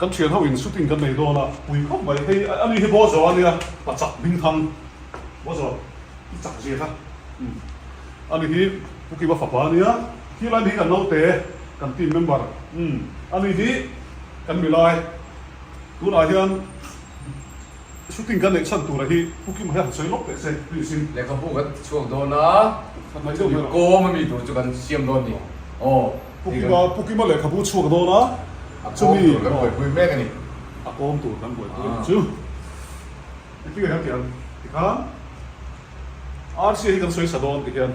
Kan thian ho in shooting kan nei dawn a, pui khawp mai. Hei a ni hi Bozo a nia, pa chak hming thang. Bozo, i chak zia kha. Umm. A ni hi Pu Kima fapa a nia, khi lai mi hi kan naute, kan team member. Umm. A ni hi kan milai. Tunah hian shooting kan neih chhan tura hi Pu Kima hian han sawi lawk teh se please in. Lehkhabu kan ti chhuak dawn a, chumi kawm a mi tur chu kan siam dawn ni. Aw. Pu Kima, Pu Kima lehkhabu chhuak dawn a, chumi. A kawm tur kan buaipui mek a ni. A kawm tur kan buaipui a ni chu. Engtin nge kan tih ang tikhan RCA hi kan sawi sa dawn tihian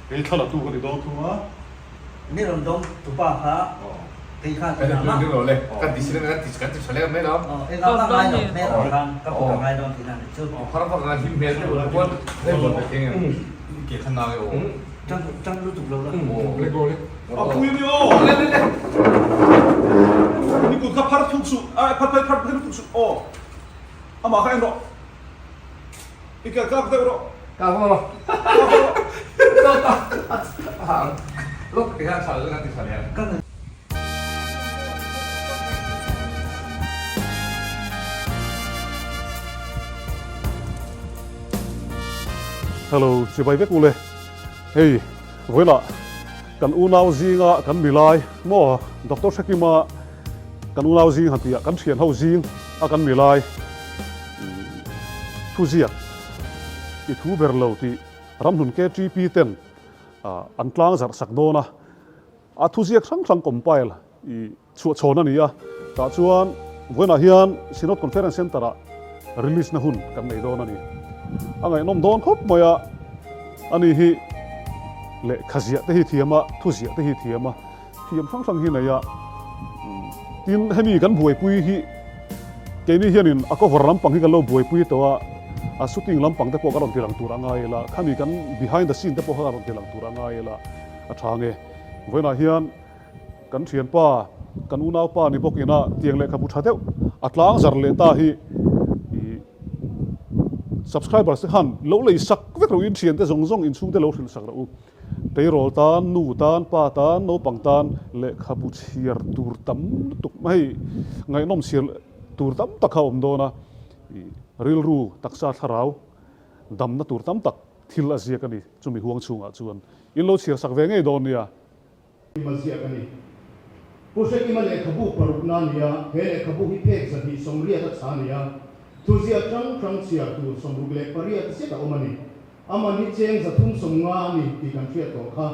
kei thla la tu ka ni dawn thung a. Mi rawn dawm tu pa kha kei khan engah mah. Kan ti sin kan ti kan ti tha leh mai lo. Engah mah ngai lo hmel ang khan ka kut a ngai dawn tihna a nih chu. Har vak a hlim hmel deuh lo pawn hei buat ve thei ngem ke khan nang e aw. Tang tang lutuk lo la. A pui a ni aw. Le le le. Ni kut kha phar thuk suh a phar phar phar lutuk suh aw. Amah kha en rawh. I kal kak deuh rawh. Kak rawh. Kak rawh. Lawk ti khan chhal kan ti tha leh ang. Hello, chibai vek ule. Hei, vawilah kan unau zinga kan milai maw Doctor Hrekima kan unau zing han tihah kan thian ho zing a kan milai Thuziak i thu ber lo tih ramhlun KTP ten an tlang zarh sak dawn a, a thuziak hrang hrang compile i chhuah chhawn a ni a, tah chuan vawiinah hian Synod Conference Centre ah release na hun kan nei dawn a ni. A ngaihnawm dawn khawp mai a, ani hi lehkha ziah te hi thiam a, thuziah te hi thiam a, Thiam hrang hrang hi nei a, tin hemi kan buaipui hi keini hianin a cover lampang hi kan lo buaipui tawh a, a shooting lampang te pawh ka rawn ti lang tur a ngai ila, khami kan behind the scene te pawh kha ka rawn ti lang tur a ngai ila a tha nge. Vawiinah hian kan thianpa, kan unaupa ni bawk ina tiang lehkhabu tha deuh a tlang zar leh ta hi ih subscribers te khan lo lei sak vek rawh u, in thiante zawng zawng inchhungte lo hrilh sak rawh u. Tleirawl tan, nu tan, pa tan, naupang tan lehkhabu chhiar tur tam lutuk mai, ngaihnawm chhiar tur tam tak kha a awm dawn a, rilru, taksa, thlarau damna tur tam tak thil a ziak a ni chumi huang chhungah chuan in lo chhiar sak ve ngei dawn nia. Kima ziak a ni. Pu Hrekima lehkhabu parukna a ni a, he lehkhabu hi phek 280 a chha a ni a, thuziak hrang hrang chhiar tur 68 zet a awm a ni. Aman hi cheng 350 a ni tih kan hriat tawh kha.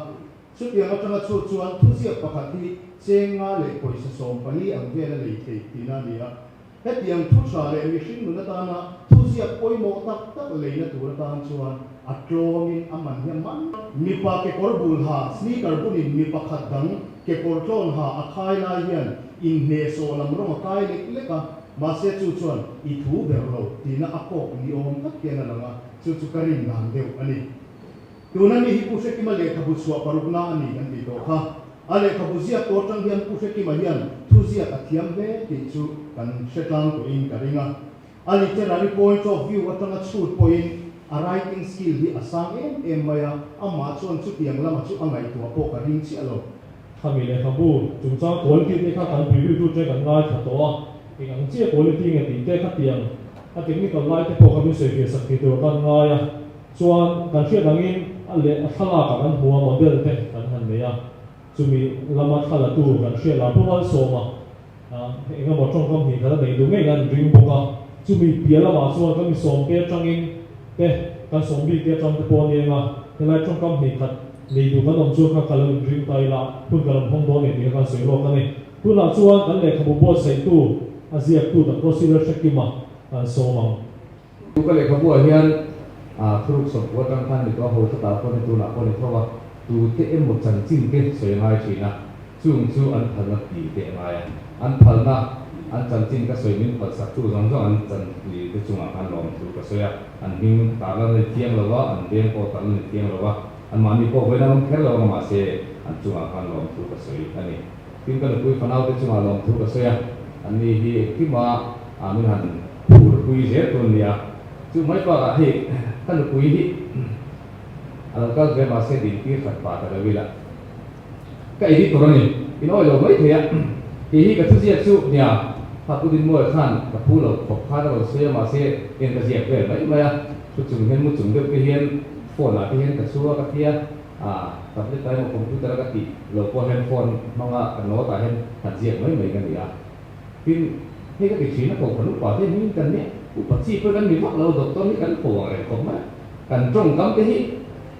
Chutiang atanga chhut chuan thuziak pakhat hi cheng nga leh pawisa 14 ang vel a lei thei tihna a ni a. Hetiang thu tha leh mihring nun atana thuziak pawimawh tak tak leina tur atan chuan a tlawmin a man hi a man. Mipa kekawr bul ha, sneaker bunin mi pakhat dang kekawr tlawn ha a khai lai hian inhnehsawh lam rawng a kai lek lek a, mahse chu chuan i thu ber lo tihna a kawk ni awm tak hian a lang a. Chu chu ka rin dan deuh a ni. Tuna mi hi Pu Hrekima lehkhabu chhuah parukna a ni kan tih tawh kha. A lehkhabu ziak tawh atang hian Pu Hrekima hian thuziak a thiam hle tih chu kan hre tlang tawhin ka ring a. A literary point of view atanga chhut pawhin a writing skill hi a sang em em mai a, amah chuan chutiang lama chu a ngaihtuah pawh ka ring chiah lo. Khami lehkhabu chungchang quality te kha kan preview tu te kan ngaithla tawh a, eng ang chiah quality nge tih te kha tiang a technical lai te pawh kha min sawi fiah sak thei tur kan ngai a, chuan kan hriat angin a leh a thlalak ah kan hmu a model te kan han nei a, chumi lama thla la tu kan hriat lah pu Malsawma eng emaw tawngkam hnih khat a nei duh ngei nan ring bawk a, chumi piah lamah chuan kan mi sawmte atangin te kan sawm bik te atang te pawh a ni ang a, helai tawngkam hnih khat Nei duh kan awm chuan kha ka lo inring ta ila, hun ka rawn hawng dawn e tih kha kan sawi lawk a ni. Tunah chuan kan lehkhabu buatsaihtu, a ziaktu Doctor Cyril Hrekima kan sawm ang. Tu ka lehkhabuah hian thuruk sawmkua atang khan ni tawh a, ho tlatah pawh ni tunah pawh ni tho a, tute emaw chanchin te sawi a ngai thin a, chung chu an phalna ti te a ngai a, an phalna, an chanchin ka sawi min phalsak tu zawng zawng an chanli te chungah khan lawmthu ka sawi a, an hming tarlan a ni thiang lo a, an veng pawh tarlan a ni thiang lo a. Anmahni pawh vawiin an awm kher lo ang a, mahse an chungah khan lawmthu ka sawi a ni. Tin, ka nupui fanaute chungah lawmthu ka sawi a, anni hi engkima min han phurpui zel tur nia. Chu mai bakah hei ka nupui hi a lo kal ve mahse dintir khat pah ta lo ila ka edit tur a ni, in awih lo mai thei a. Kei hi ka thuziak chu nia, kha Pu Dinmawia khan ka phu lo khawp khan a rawn sawi a, mahse en ka ziak vel mai mai a, thu chung hian mu chung deuh te hian phone ah te hian ka chhu a ka tia, ah tablet ah emaw computer a ka tih lo pawh hian phone hmanga ka note ah hian han ziak mai mai ka ni a. Tin, hei ka ti thin a, kohhran upa te hmingin kan nia, upa chi pawh hi kan ni vak lo, doctor hi kan ho ang reng khawp mai a, kan tawngkam te hi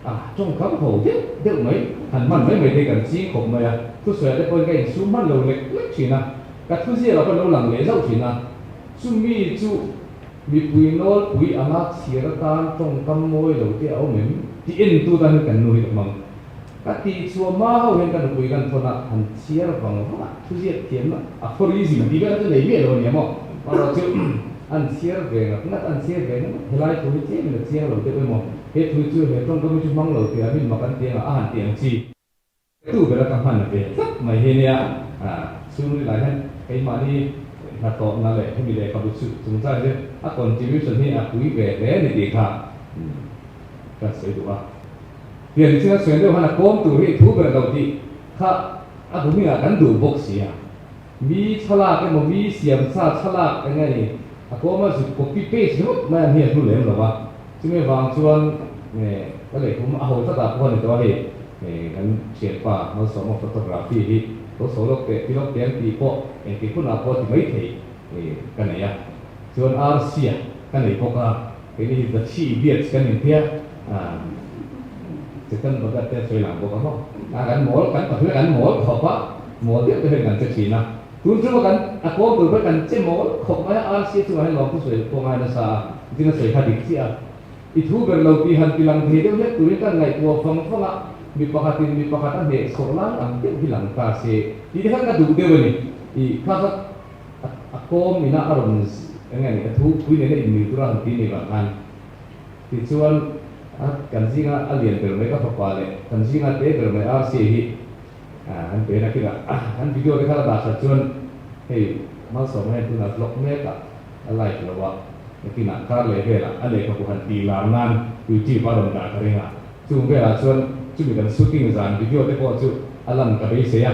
a tawngkam ho deuh deuh mai, han hman mai mai te hi kan ching khawp mai a, thusawiah te pawhin ka insum hman lo lek lek thin a, ka thuziak ah pawh lo lang leh zauh thin a, chumi chu mipui nawlpui anga chhiar atan tawngkam mawi lo te a awm em? Tih entu tan hian kan nu hi ka hmang. Ka tih chhuah hma ho hian ka nupui kan thawn a, han chhiar vang vang a, thuziak thiamna aphorism tih vel chu nei miah lo a nia maw? Erawh chu an chhiar ve ngat ngat, an chhiar ve ngat ngat, helai thu hi tlemin a chiang lo deuh emaw, he thu chu he tawngkam hi chu hmang lo tih a min mak an ti ang a, a han ti ang chi. Tu bera ka hman ve tlat mai hi nia, chhungril ah hian keimahni hnathawhna leh hemi lehkhabu chungchang hi chu a contribution hi a pui ve hle a ni tih kha ka sawi duh a. Tiang chin a suan deuh han a kawm tur hi thu ber lo tih kha a bu hmingah kan duh bawk si a. Mi thlalak emaw mi siamsa thlalak eng nge ni a kawm a zuk copy paste ringawt mai ang hi a hlu lem lo va. Chumi vang chuan ka lehkhum a ho tlatah pawh a ni tawh a hei kan thianpa Malsawma photography hi lo chho lawk teh ti lawk teh ang tih pawh engtik hunah pawh a ti maithei ka nei a. Chuan Arsia ka nei bawk a. Keini hi The Three Idiots kan intia a, Chetan Bhagat te a sawi lang bawk a maw? A kan mawl, kan pathum hi kan mawl khawp a, mawl deuh te hian kan che thin a. Tun chunga kan a kawl tur pawh kan che mawl khawp mai a, RCA chungah hian lawmthu sawi pawh ngai nasa a, nitin a sawi kha dik chiah a. I thu ber lo tih han ti lang thei deuh hlek turin kan ngaihtuah vang vang a, mi pakhatin mi pakhat a hneh chhawk lai ang deuh hi lang ta se tih te khan ka duh deuh a ni. I kha kha A kawm ina a rawn eng nge ni a thu pui nena inmil tura han ti ni vang khan tichuan a kan zinga a lian ber mai ka fapa leh kan zinga te ber mai Rca hi an pe na kila kan video te kha a dah that chuan hei Malsawma hian tunah vlog mek a a like lo a nakinah kar leh velah a lehkhabu han tih lar nan YouTube a rawn dah ka ring a chung velah chuan chumi kan shooting zan video te pawh chu a lan ka beisei a.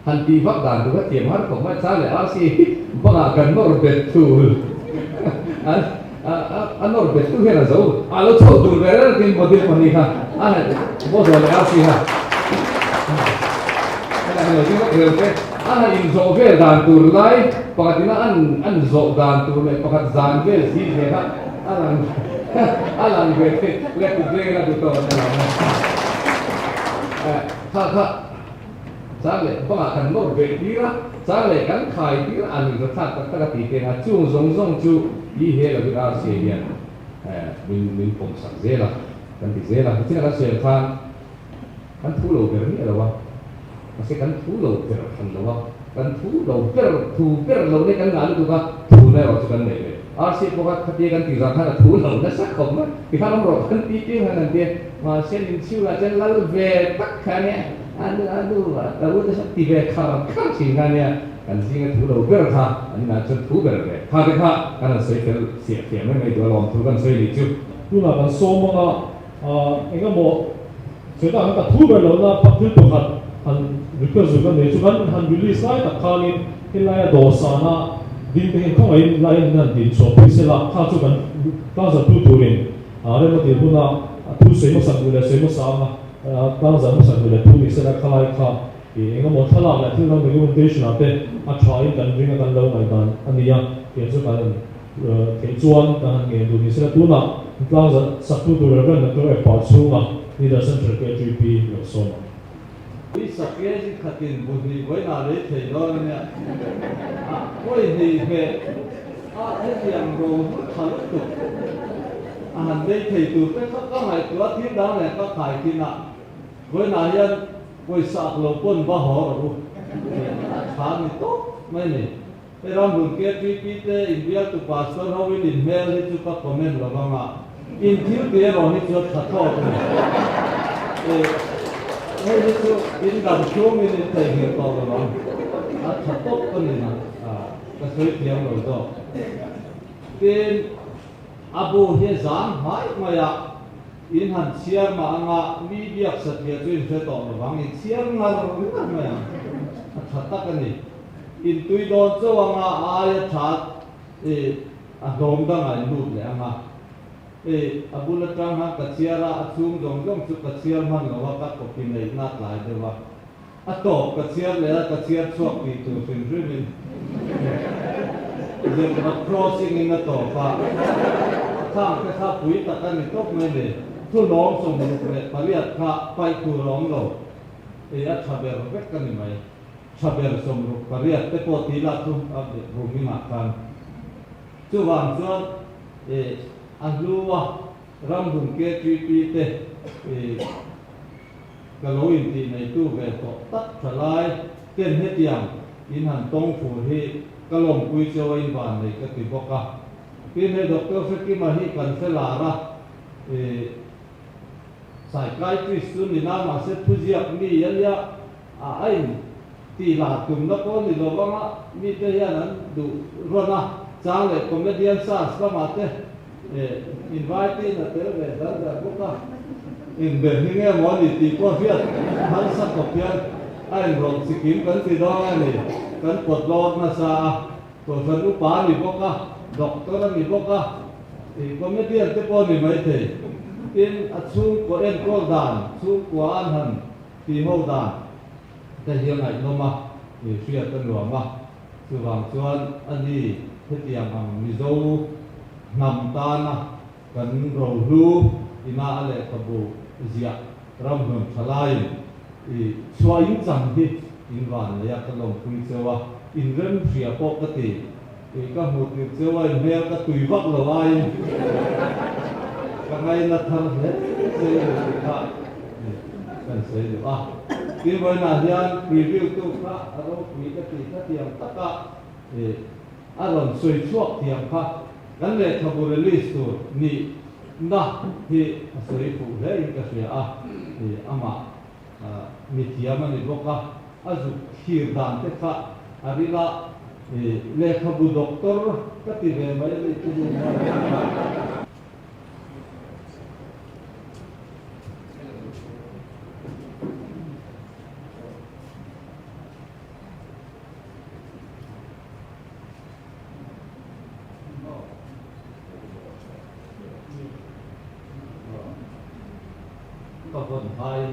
Han tih vak dan tur kha thiam har khawp mai a, chang leh RC hi bangah kan nawr bet thul an a nawr bet tu hian a zo a lo chho tur ve reng tin model pahnih kha a han model leh RC kha a lo ding vak rel te a han inzawh vel dan tur lai pakhat ina an an zawh dan tur leh pakhat zan vel si ve kha a lang a lang ve thei leh kut veng a duh tawh a lang kha kha Chang leh bangah kan nawr ve tir a, chang leh kan khai tir a ni zathlak tak tak a ti teng a, chung zawng zawng chu i he lovin RCA hian min min pawm sak zel a, kan ti zel a, nichina kan sawi ang khan kan thu lo ber miah lo a, mahse kan thu lo ber than lo a, kan thu lo ber thu ber lo nia kan ngah lutuk a, thu na erawh chu kan nei ve. RCA pawh kha khatia kan tih zan khan a thu lo nasa khawp mai, tikhan awm rawh kan ti piang han an ti a, mahse min chhiu lah chuan lal ve tak kha ania. A nu a nu a u te sawn ti ve khar khar thin kha nia, kan zinga thu lo ber kha an inah chuan thu ber ve kha te kha kan han sawi fel chiah thiam mai mai duh alawm thu kan sawi nih chu. Tunah kan sawm anga eng emaw sawi tak ang ka thu ber lohna thil pakhat han request zuk a nei chu kan han release lai tak khanin helaia dawhsana ding te hian khawngaihin lai in han din chhuah pui sela kha chu kan tlangzarh tu turin rem a tir huna thu sawi hmasa duh leh sawi hmasa anga Tlangzar hmasa hnu leh thu ni sela khalai kha i eng emaw thlalak leh thil dang documentation ah te a tha in kan ring a kan lo ngaihdan a ni a, tiang chu kan han theih chuan kan han ngen duh ni sela tunah tlangzar sak tu tur Rev. Doctor F Parchhunga Leader Central KTP lo sawm ang. Ui sake chi khatin bu hnih vawiinah lei thei dawn a nia, a pawi hnih hmeh a hetiang ro hlu tha lutuk a han lei thei tur te kha ka ngaihtuah a thil dang leh ka khai thin a, vawiinah hian pawisa ak lo pawn va haw rawh u a tha ni tawp mai ni. Hei Ramhlun KTP te inbialtu pastor ho in inhmel hi chu ka comment lo vang a, in thil tih erawh hi chu a tha thlawt a ni. Hei hi chu in dam chhungin in theihnghilh tawh lo vang, a tha tawp a ni na, ka sawi thiam lo zawk. Tin, a bu hi a zang hmai mai a, in han chhiar mah anga mi biak satliah chu in hre tawh lo vang, in chhiar ngar ngar mai ang. A tha tak a ni. Intui dawn chauh anga a aia tha i a hlawm dangah in lut leh anga. I a bul atang khan ka chhiar a, a chhung zawng zawng chu ka chhiar hman lo a, ka copy neihna a tlai deuh a. A tawp ka chhiar leh a, ka chhiar chhuak tih tur hrim hrim in zebra crossing in a tawp a, khang te kha pui tak a ni tawp mai ni. Thulawm 68 kha paih tur a awm lo. I a tha ber vek a ni mai. Tha ber 68 te pawh tih lah chu a ruhmingah khan. Chuvang chuan i a hlua ramhlun KTP te i ka lo intih neitu ve tawh tak tha lai ten hetiang in han tawng fur hi ka lawmpui cheu a invan nei ka ti bawk a. Tin hei Doctor Hrekima hi kan hre lar a i Psychiatrist chu ni na mahse thuziak mi a nia a a in tih lar tumna pawh ni lo vang a, mite hian an duh rawn a, chang leh comedian search lamah te invite in a tel ve dal dal bawk a, in ber hi nge maw a ni tih pawh hriat harsa khawp hian a inrawlh chikim kan ti dawn a ni, kan pawt lawr nasa a. Kohhran upa a ni bawk a, doctor a ni bawk a, ih comedian te pawh a ni maithei. Tin, a chhungkaw enkawl dan, chhungkua an han tih ho dan te hi a ngaihnawm a, ih hriat a nuam a. Chuvang chuan a ni hetiang ang Mizo hnam tana kan rohlu ina a lehkhabu ziah ramhlun tha laiin I chhuah in chang hi in van nei a, ka lawmpui cheu a, in rem hria pawh ka ti. I ka hmuh tir cheu a, in hmel ka tui vak lo aiin ka ngaina thar hle che i ni tih kha kan sawi duh a. Tin, vawiinah hian preview tu kha a ropui ka ti kha tiang taka a rawn sawi chhuak thiam kha kan lehkhabu release tur nih na hi a sawi fuh hle in ka hria a, amah mithiam a ni bawk a, a zuk thlir dan te kha a ril a, lehkhabu doctor ka ti ve mai a ni chu nu hmai. Ka vawn hmain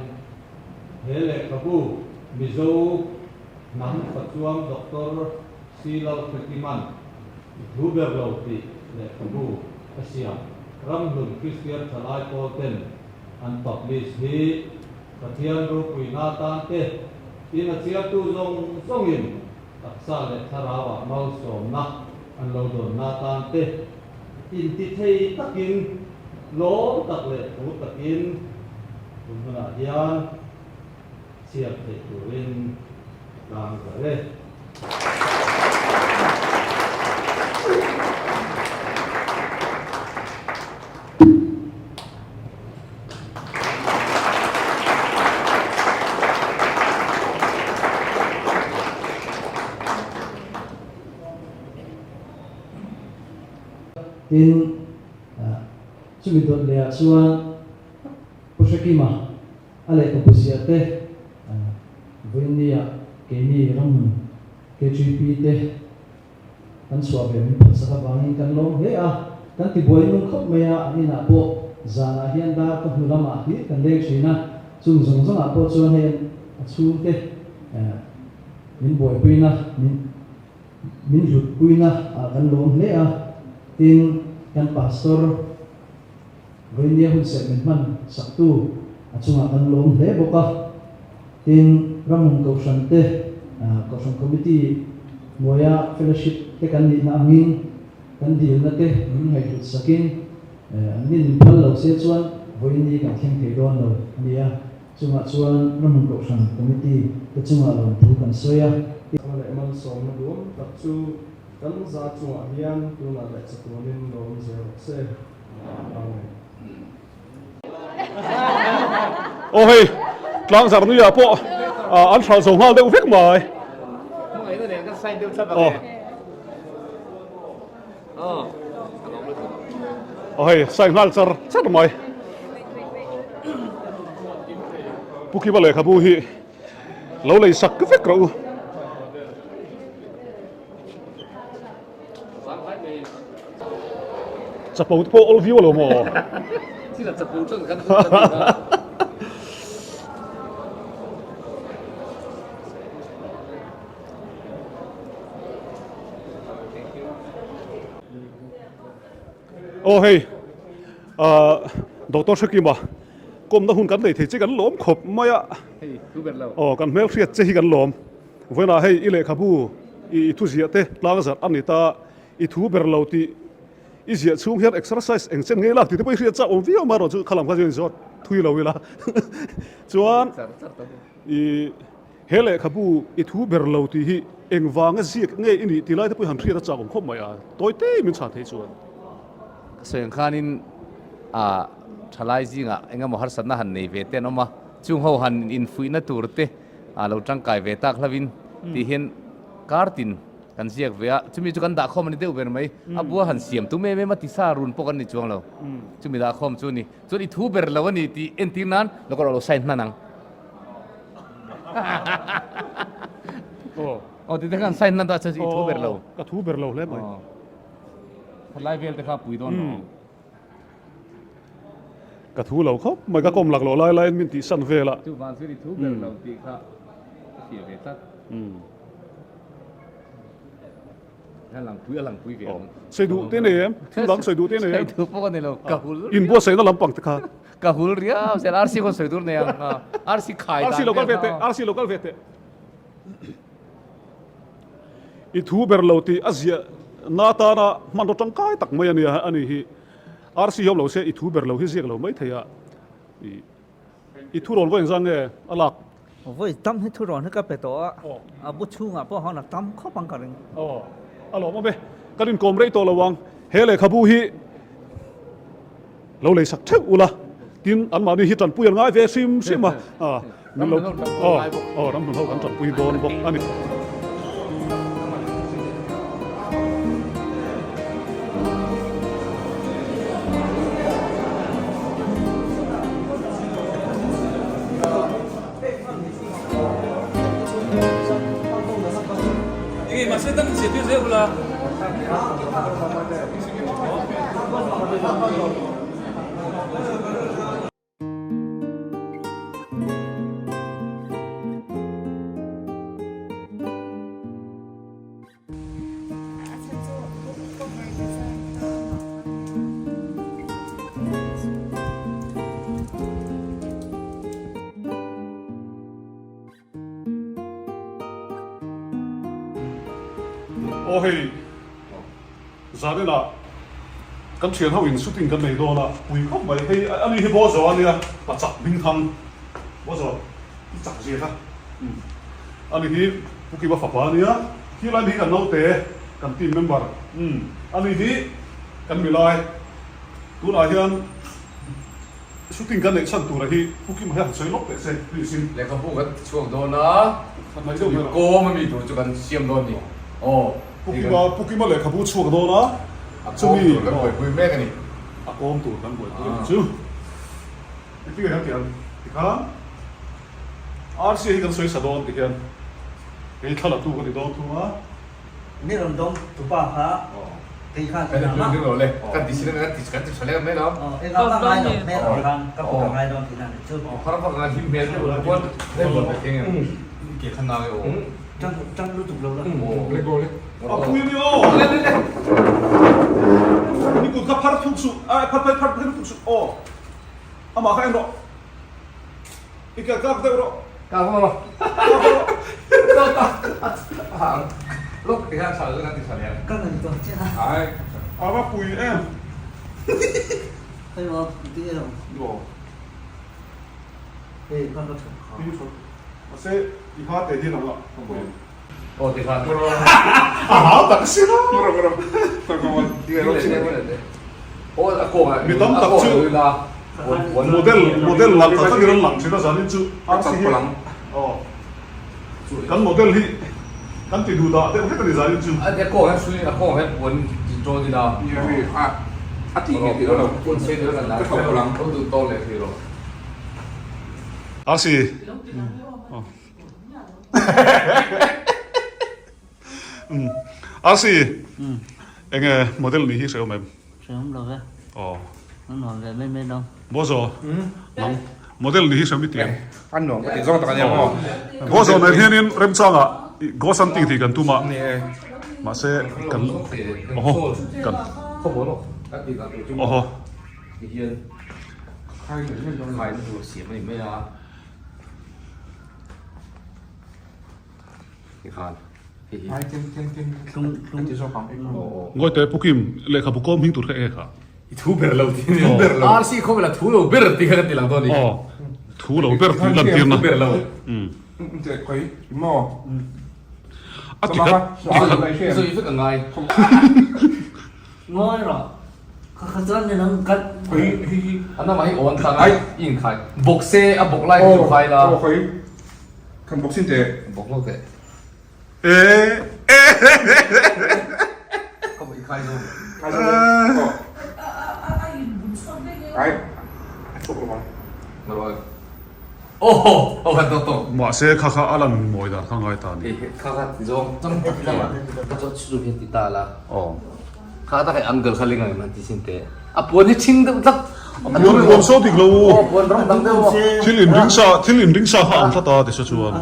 he lehkhabu Mizo hnam fachuang Doctor C. Lalhrekiman i thu ber lo tih lehkhabu a siam Ramhlun Kristian Thalai Pawl ten an publish hi Pathian ropuina tan te tin a chhiartu zawng zawngin taksa leh thlarauah malsawmna an lo dawnna tan te Intithei takin, lawm tak leh phur takin tun hunah hian chhiar theih turin ka tlang zel e. Tin, chumi dawt lehah chuan Pu Hrekima a lehkhabu ziah te, Vawinia keini ramhmun KGP te kan chhuah ve min phalsak avangin kan lawm hle a, kan tibuai nung khawp mai a, an inah pawh zanah hian dar ka hnu lamah hlir kan leng thin a, chung zawng zawngah pawh chuan hei a chhungte min buaipuina min Min hlutpuina ah kan lawm hle a, tin kan Pastor Vawinia hunserh min hman saktu a chungah kan lawm hle bawk a, tin Ramhun Kohhran te, Kohhran Committee hnuaia Fellowship te kan nihna angin kan dilna te min ngaihhlut sakin an nin min phal lo se chuan Vawiini kan thleng thei dawn lo a ni a. Chungah chuan Ramhun Kohhran Committee te chungah lawmthu kan sawi a. Thla leh malsawmna duam tak chu kan za chungah hian tunah leh chatuanin lawm zel rawh se. Amen. Aw hei, tlangzar nuiah pawh an hralh zo nghal deuh vek mai. Aw hei sign nghal char char mai. Pu Kiva lehkhabu hi lo lei sak vek rawh u. Chapo te pawh awl viau lo maw? Thil a chapo chuan kan duh ta nih a. Aw hei Doctor Hrekima kawmna hun kan nei thei che kan lawm khawp mai a. Hei thu ber lo. Aw kan hmelhriat che hi kan lawm. Vawiinah hei i lehkhabu i thuziah te tlang zarh a ni ta. I thu ber lo tih i ziah chhung hian exercise eng chen ngei lak tih te pawh i hriat chak awm viau mai erawh chu khalam kha chuan inzawt thui lo ila. Chuan i he lehkhabu i thu ber lo tih hi engvanga ziak nge i nih tih lai te pawh i han hriat a chak awm khawp mai a, tawi te min chhan theih chuan. Ka sawi ang khanin ah thalai zingah engemaw harsatna han nei ve te an awm a, chung ho han infuihna tur te ah lo tangkai ve tak hlavin tih hian kar tin Kan ziak ve a, chumi chu kan dahkhawm a ni deuh ber mai. A bua han siam tum em em a, tisa run pawh kan ni chuang lo. Chumi dahkhawm chu a ni. Chuan i thu ber lo a ni tih entir nan lo ka rawh lo sign hman ang. Aw tite khan sign hman ta chuan i thu ber lo. Ka thu ber lo hle mai. Khatlai vel te kha pui dawn lo. Ka thu lo khawp mai, ka kawm lak loh lai laiin min tihsan vel a. Chuvang chuan i thu ber lo tih kha ka hria ve tlat. A langpui a langpui ve ang. Sawi duh te nei em? Thil dang sawi duh te nei em? Sawi duh pawh ka nei lo, ka hul riau. Inbuatsaihna lampang te kha. Ka hul riau zel, RC khawn sawi tur nei ang. RC khai dan RC lo kal ve teh, RC lo kal ve teh. I thu ber lo tih a ziah na atana hmanraw tangkai tak mai a nia a ni hi. RC hi awm lo se i thu ber lo hi ziak lo mai thei a. I thu rawn vawi engzang nge a lak? Vawi tam hi thu rawn hi ka pe tawh a, a bu chhungah pawh hawn a tam khawp ang ka ring. Aw, a lawmawm e. Kan inkawm rei tawh lo ang. He lehkhabu hi lo lei sak theuh ula, tin anmahni hi tanpui an ngai ve hrim hrim a, min lo aw aw ramhlun ho kan tanpui dawn bawk a ni. Aw hei zaninah kan thian ho in shooting kan nei dawn a pui khawp mai hei ani hi Bozo ania pa chak hming thang Bozo i chak zia kha ani hi Pu Kima fapa ania khi lai mi hi kan naute kan team member ani hi kan milai tunah hian Shooting kan neih chhan tura hi Pu Kima hian han sawi lawk teh se please in. Lehkhabu kan ti chhuak dawn a, chumi kawm ami tur chu kan siam dawn ni. Aw. Pu Kima, Pu Kima lehkhabu chhuak dawn a, chumi. A kawm tur kan buaipui mek a ni. A kawm tur kan buaipui a ni chu. Engtin nge kan tih ang tikhan RCA hi kan sawi sa dawn tihian kei thla la tu ka ni dawn thung a. Ni rawn dawng tupa kha kei khan engah mah Kan ti sin kan ti kan ti tha leh mai lo. Engah mah ngai lo hmel ang khan ka kut a ngai dawn tihna ni chu. Phar vak a him hmel deuh lo pawn hei buat ve thei ngem ke khan nang e aw. Tang tang lutuk lo la. A pui a ni aw. Le le le. Ni kut kha phar thuk suh a phar phar phar lutuk suh aw. Amah kha en rawh. I kal kak deuh rawh. Kak rawh. Kak rawh. Lok ti hian chhal kan ti chhal hian. Ka ngai tawh che a. Ai. A va pui em. Hei maw ti em. Aw. Hei ka ka that kha. Ti that. Mahse i hma te hi lang a. Aw ti khan. A hau tak si lo. Aw a kawng ah. Mi tam tak chu model model lang tak takin an lang thin a zanin chu RC hi aw kan model hi kan ti duh dah deuh hlek a ni zanin chu. A kawng hian sui a kawng hian puan ti tawn ila. A ti nge tih lo. Puan sei deuh kan dah. Ka thawk lang. Lo duh tawk leh thei rawh. RC. Arsi. Enge model nih hi hrehawm em? Hrehawm lo ve. Aw. A nuam ve mai mai lo. Bozo, nang model nih hi hrehawm i ti em? A nuam ka ti zawng tak a nia maw? Bozo nen hianin remchangah ghost hunting tih kan tum a, mahse kan awhaw kan awhaw. Ngawi teh Pu Kim, lehkhabu kawm hming tur kha eng kha? I thu ber lo tih a ni. RC khawvel a thu lo ber tih kha ka ti lang dawn a ni. Aw, thu lo ber tih lan tirna. Thu ber lo. A ti khat, ti khat. Sawi vek a ngai. Ngawi rawh. Kha kha chuan ni nang kan. A namah hi awn tlang a, i inkhai. Bawk se a bawk lai hi chu khai la. Kan bawk sin teh. Bawk lo teh. Ka bawk i khai zo. Khai zo e. Ai. A chhuak lo ang. Lo ang. Aw aw kan tawk tawk. Mahse kha kha a lan mawi dan kha ngai ta ni. Kha kha ti zawng chang tak hian ka chuan chu hian ti ta la. Aw. Kha tak hei angle kha ling ang han ti sin teh. A puan hi chhing deuh tlat. A puan puan saw dik lo. Aw puan rawng dang deuh aw. Thil in ring sa thil in ring sa kha ang tlat a ti sa chuan.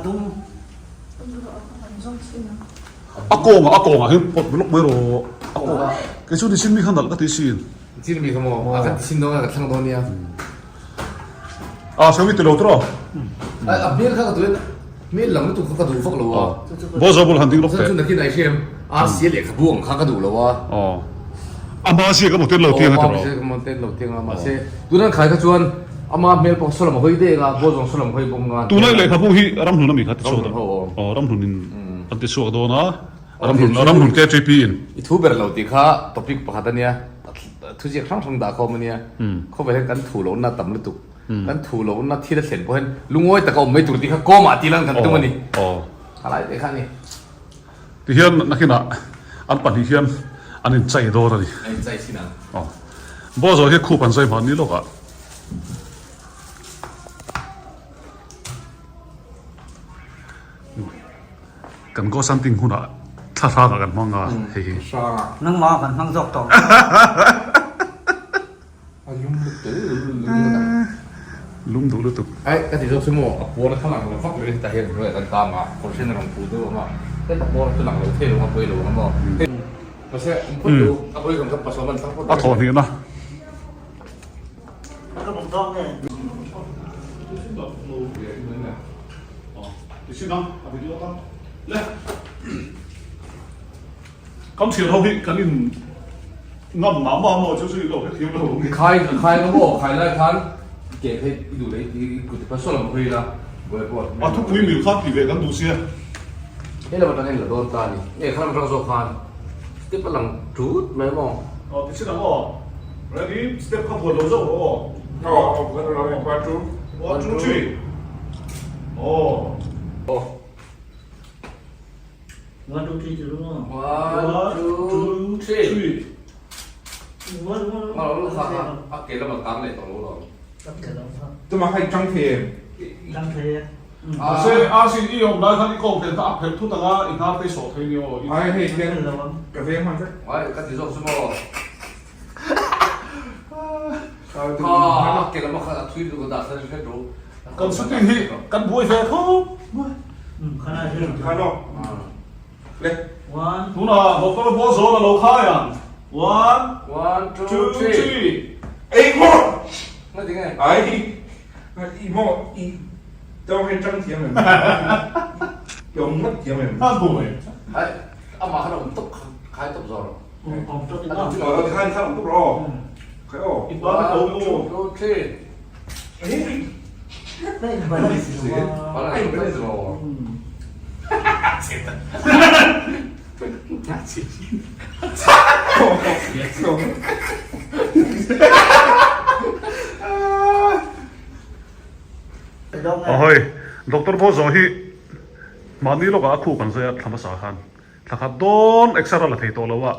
A kawngah a kawngah hian pawt lawk mai rawh. A kawng kei chu ni sin mi kha nalh ka ti sin. Chin mi kha maw? A kan ti sin dawn a ka thlang dawn nia. A sawi ti lo tawh. A hmel kha ka duh in hmel lang lutuk kha ka duh vak lo a. Bozo bul han ding lawk teh. Chu nakin ai hriam RC lehkhabu ang kha ka duh lo a. Aw. Ama zia ka maw ten lo tiang a ti rawh. Aw, ama zia ka maw ten lo tiang a mahse tunan khai kha chuan ama hmel pawh saw lam a hawi dek a, Bozo saw lam a hawi bawk nga. Tunai lehkhabu hi ramhlun ami kha ti chhuak dawn. Aw, ramhlun in an ti chhuak dawn a. Ramhlun Ramhlun KTP in. I thu ber lo tih kha topic pakhat a nia, thu ziak hrang hrang dah khawm a nia. Khawvel hian kan thu lohna a tam lutuk. Kan thu lohna thil a thlen pawh hian lungawi taka awm mai tur tih kha kawmah tih lan kan tum a ni. A lai teh kha a ni. Tihian nakinah an pahnih hian an inchai dawn a ni. An inchai thin ang. Aw. Bawlzawh hi khup an zai hman ni lawkah. Kan ghost hunting hunah thla hrangah kan hmang a hei hi. Nangmah kan hmang zawk tawh. A lum lutuk lum lutuk. Lum duh lutuk. Ai ka ti zawk chu maw a puan a thlang lo vak lo in tah hian hnuaiah kan tang a kawr hrian a rawn phu deuh ang a heta puan chu lang lo thei lo ang a pawi lo ang maw. Mahse an phawt duh a pawi kan kha pasawm an thlang phawt A thawh hnihna. Ka bawk dawn nge. Kam thian ho hi kan in ngam mah mah maw chu chu i lo hrethiam lo ang. Khai khai ka maw khai lai khan ke phei i duh leh i kut i pasal ang hawi la buai pawh A thupui mil kha ti ve kan duh sia. He lam atang hian la dawn ta a ni. Nge kha lam atang zawk khan step a lang tut mai maw. Aw ti chin ang aw. Ready step kha buat lo zauh rawh aw. Aw aw buat lo e one two. One two three. Aw. Aw. One two three ti ru maw. One two three. Malo kha kha a ke lam a kar leh tawh lo lo. A ke lam kha. Tuma kha i tang thei em? Tang thei e. Mahse Asin i awm lai khan i kawng tel kha a phelh thut anga i hnar te i sawh thei ni aw. Ai hei hian ka veng hman vek. Ai ka ti zawk chu maw. Kha a ke lam a kha a thui lutuk a dah thar hret ro. Kan shooting hi kan buai ve khawp mai. Kha lawk. Le. Tunah doctor Bawlzawn a lo khai ang. One, two, three. Ei maw! Nga ti nge? Ai, i maw i tawng hian tang thiam em? I awm ngawt thiam em? A buai. Ai, amah khan a awm tawp khai tawp zawr. Awm tawp in aw. Khan khan awm tawp rawh aw. Khai aw. I pa ka ko u. One, two, three. Balance balance rawh. Ahoi, Doctor Bozo hi mahni lawkah a khup an zai a thla hmasa khan thla khat dawn exer a la thei tawh lo a,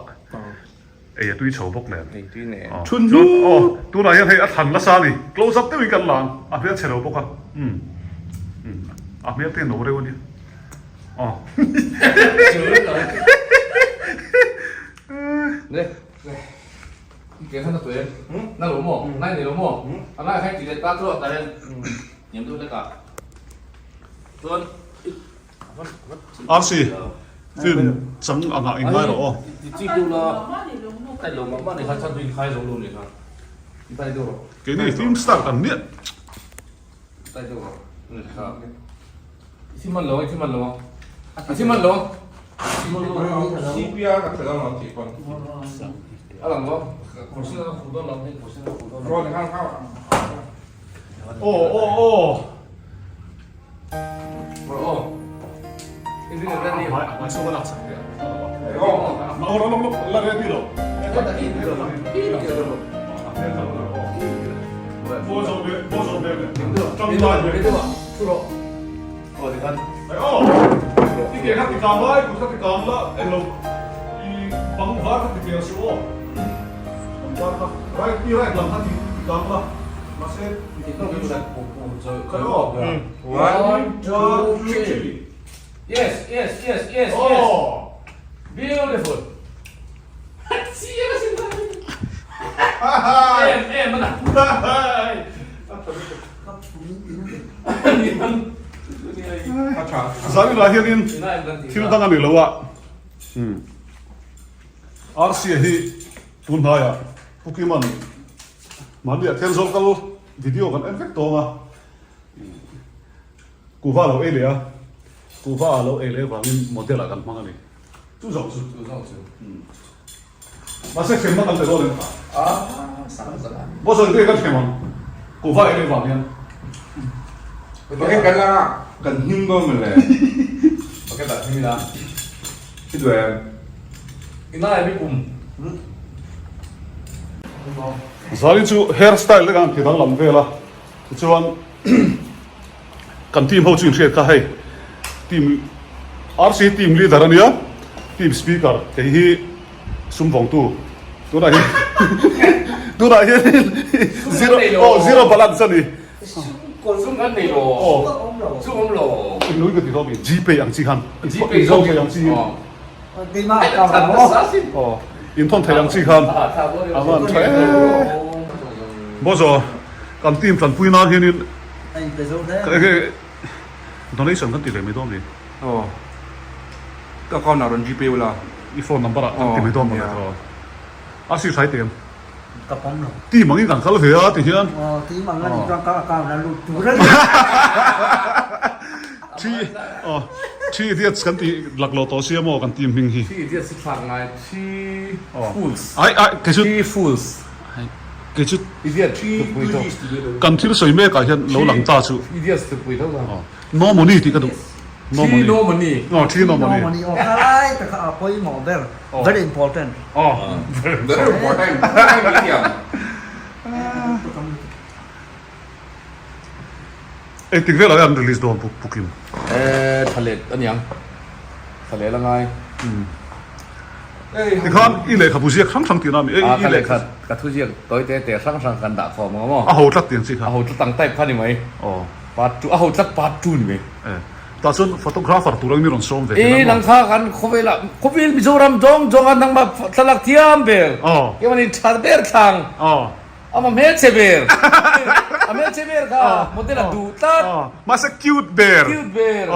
ei a tui chho bawk nen. Ei tui nen. Chhun hnu. Aw, tunah hian hei a thlan nasa a ni. Close up deuhin kan la ang, a hmel chhe lo bawk a. Umm, umm, a hmel te no reuh a nia. Aw. Ne. Ke khan na tu em. Na lo mo. Nai nei lo mo. A ngai khai ti le ta chu ta hian. Niam deuh hlek a. Chuan RC film chang anga in ngai rawh aw. Ti chi deuh la. Tai lo mah mah ni kha chan chu in khai zo lo ni kha. Tai deuh rawh. Keini film star kan nia. Tai deuh rawh. Ni kha. I thi man lo i thi man lo a thi man lo CPR ka thla lo ti pawn a lang lo kursi na khu dawn lo hei kursi na khu dawn rawn hang hang aw aw aw aw Mai so la sak ya ma ora lo la ready lo Bo zo be bo zo be trong lai be Aw, i ke kha ti kang lai, kut kha ti kang la, englo i bang var kha ti piang suh aw. Bang var kha, right i right lam kha ti kang la, mahse i Khai aw. One, two, three. Yes, yes, yes, yes, yes. Beautiful. Em em ana. Zanila hianin thil dang a ni lo a, Rca hi tun hnaiah Pu Kiman mahniah Thenzawl kal video kan en vek tawng a, kuhva a lo ei leh a, kuhva a lo ei leh vangin model ah kan hmang a ni. Chu zawng chu. Chu zawng chu. Mahse hremna kan pe dawn em? Boss ang te kan hrem ang. Kuhva ei leh vang hian. Bucket kan la kan hnim dawn mawle. Bucket ah hnim ila. I duh em? I nai mi kum. Zali chu hair style te khan ti danglam vel a. Tichuan kan team ho chu inhriat kha hei team RC team leader a nia team speaker kei hi sum vawngtu tunah hian tunah hian zero aw zero balance a ni sum kan nei lo sum awm lo nui ka ti hlawm i gpay ang chi khan inzawm thei ang chi aw inthawn thei ang chi khan a van tha em Bozo Kan team tanpui nan hianin donation kan ti ve mai dawn ni. Aw. Ka account ah rawn gpay ula. I phone number ah kan ti mai dawn mawle tawh. A si thlai tem. Ka pawm lo. Team angin kan kal ve a ti hian. Aw team ang anih chuan ka account a lut tur a ni. Three aw three idiots kan ti laklawh tawh sia maw kan team hming hi. Three idiots hi thlak ngai three fools. Ai ai kei chu. Three fools. Kei chu kan thil sawi mek ah hian lo lang ta chu no money tih ka duh no money aw thi no money aw ka lai tak a pawimawh ber very important aw very important Engtik velah hian an release dawn Pu Pu Kim? Eh, tha let a niang. Tha let a ngai. Tikhan i lehkhabu ziak hrang hrang tihna a mi? Ah, ka lehkha, ka thu ziak tawi te te hrang hrang kan dah khawm ang maw? A ho tlat tiang chi kha. A ho tlat ang type kha ni mai. Aw. Part two, a ho tlat part two ni mai. Eh, tah chuan photographer tur ang mi rawn sawm ve thin a maw? Eh, nang kha kan khawvelah, khawvel Mizoram zawng zawng a nangmah thlalak thiam ber. Aw. Keimahni tha ber thlang. Aw. Ama hmelchhe ber. A hmelchhe ber kha model a duh tlat. Mahse cute ber. Cute ber.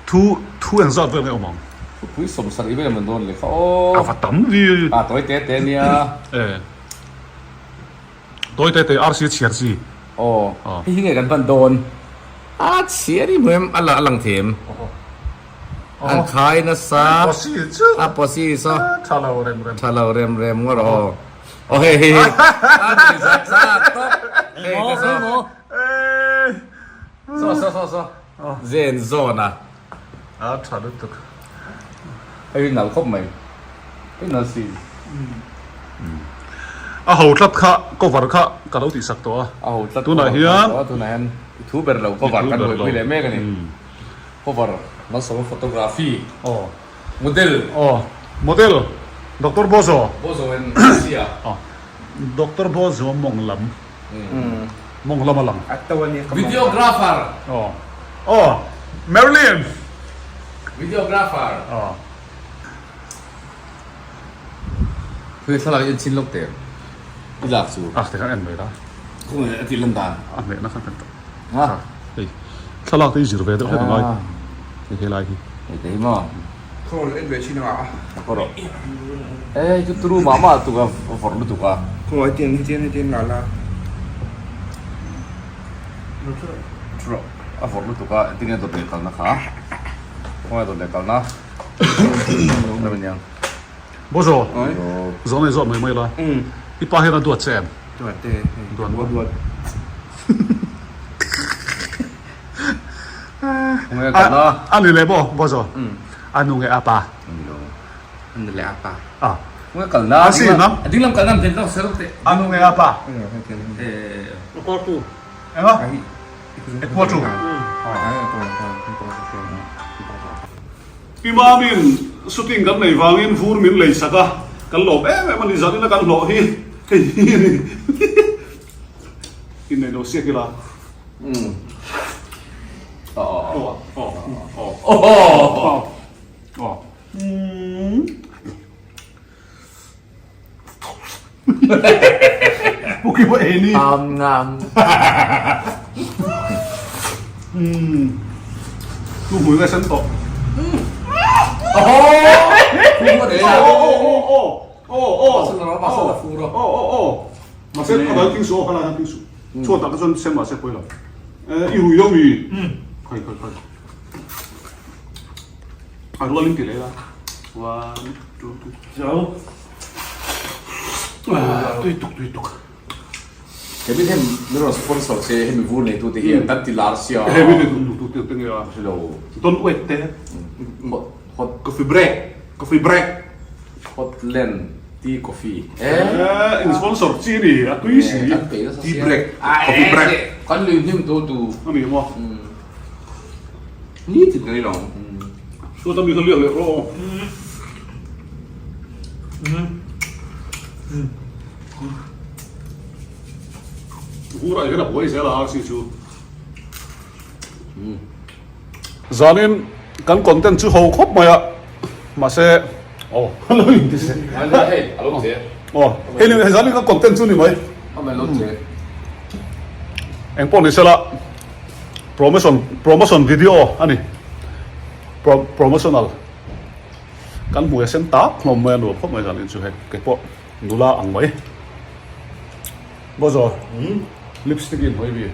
Thu thu eng zat vel nge awm ang? Thupui sawmsarih vel man dawn leh kha aw. A va tam vi. A tawi te te nia. E. Tawi te te RC chhiar chi. Aw. Hei hi nge kan hman dawn? A chhiar i hmu em? A lang thei em? An khai nasa. Posi chu. A posi saw. Tha lo rem rem. Tha lo rem rem ngawt rawh aw. Aw hei hei hei. A ti zat zat tawp. Hei te saw. Saw saw saw saw. Zen zawn a. A tha lutuk. Hei hi nal khawp mai. Hei nal si. A ho tlat kha cover kha ka lo tihsak tawh a. A ho tlat Tunah hian. Tunah hian i thu ber lo cover kan buaipui leh mek a ni. Cover, Malsawma Photography. Aw. Model. Aw. Model, Doctor Bozo. Bozo en Asia. Aw. Doctor Bozo mawng lam. Mawng lam a lang. A to a nia ka mawng lam. Videographer. Aw. Aw. Marilyn. Videographer. Aw. Khawi thlalak i en chin lawk teh i lak chu. A ti khan en mai la. Khawnge a tih lan dan. A hmehna kha kan tawh. Ha hei thlalak te i zir ve deuh hlek a ngai hei helai hi. Hei te hi maw. Khawnge en ve chin anga a. A kawr rawh. E chu turu mah mah tuk a vawrh lutuk a. Khawnge hetiang hetiang hetiang la la. Thu rawh a vawrh lutuk a engtin nge dawt leh kalna kha. Khawnge dawt leh kalna. Bozo, zawh nei zawh mai mai la. I pa hian a duat che em? Duat e. Duat maw? Duat. A ni leh maw Bozo? A nu nge a pa? A nu leh a pa. A. Kalna. A si na? A dinglam kalna am chen tawk ser teh. A nu nge a pa? Equal Enga? Equal to. Pi Mamin shooting kan nei vangin vur min lei sak a, kan lawm em em a ni, zanina kan hlawh hi hei hi a ni innei lo siak ila. Pu Kim a ei ni. Tu hmui ngai sen tawh. Mahse a dal ting suh aw khalai khan ting suh. Chhuat ah kha chuan sen mahse pawi lo. I rui lo mi. Khai khai khai. A rual in ti leh la. One, two, three. Zo. Tui tuk tui tuk. Hemi hem min rawn sponsor se hemi vur nei tute hian kan ti lar sia. Hemi nei tu tu te nge a. Hrelo. Don't wait te. Hot hot coffee break coffee break. Hotland tea coffee. Eh in sponsor chi ni a tui si. Tea break coffee break. Kan lui hnim tu tu. Ani maw. Ni tin kan ni lo. Chuta mi kha liak leh rawh aw. Vur ah hian a buai zel a RC chu. Zanin kan content chu ho khawp mai a mahse aw a lo inti se. Aw hei ni zanin kan content chu ni mai. Engpawh ni sela. Promotion promotion video a ni pro promotional kan hmui a sen tak hlawm mai a nuam khawp mai zan in chu hei kei pawh nula ang mai Bozo lipstick in hmui vi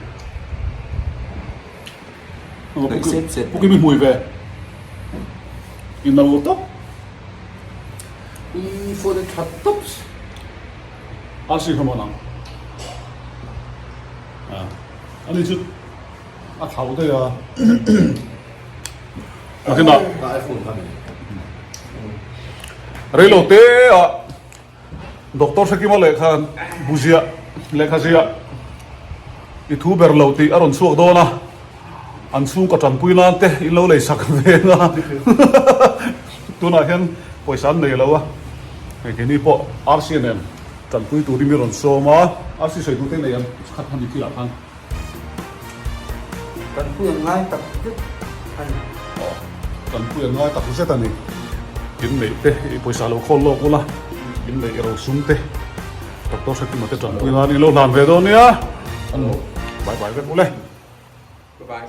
Puki mi hmui ve in no tawp I phone a tha tawp Arsi kha maw nang Ani chu a thlauh daih a. Nakinah reilo te ah Doctor Hrekima lehkha bu ziah lehkha ziah i thu ber lo tih a rawn chhuak dawn a, an chhungkaw tanpui nan te in lo lei sak ve a tunah hian pawisa an nei lo a, hei keini pawh RC nen Tanpui turin mi rawn sawm a, RC sawi duh te nei an khat hman mithilah khan. Tanpui an ngai tak zet a ni. Aw, tanpui an ngai tak zet a ni. In neih te i pawisa lo khawl lawk ula, in neih i rosum te Doctor Hrekima te tanpui nan i lo hlan ve dawn nia. Bye bye vek ule. Bye bye.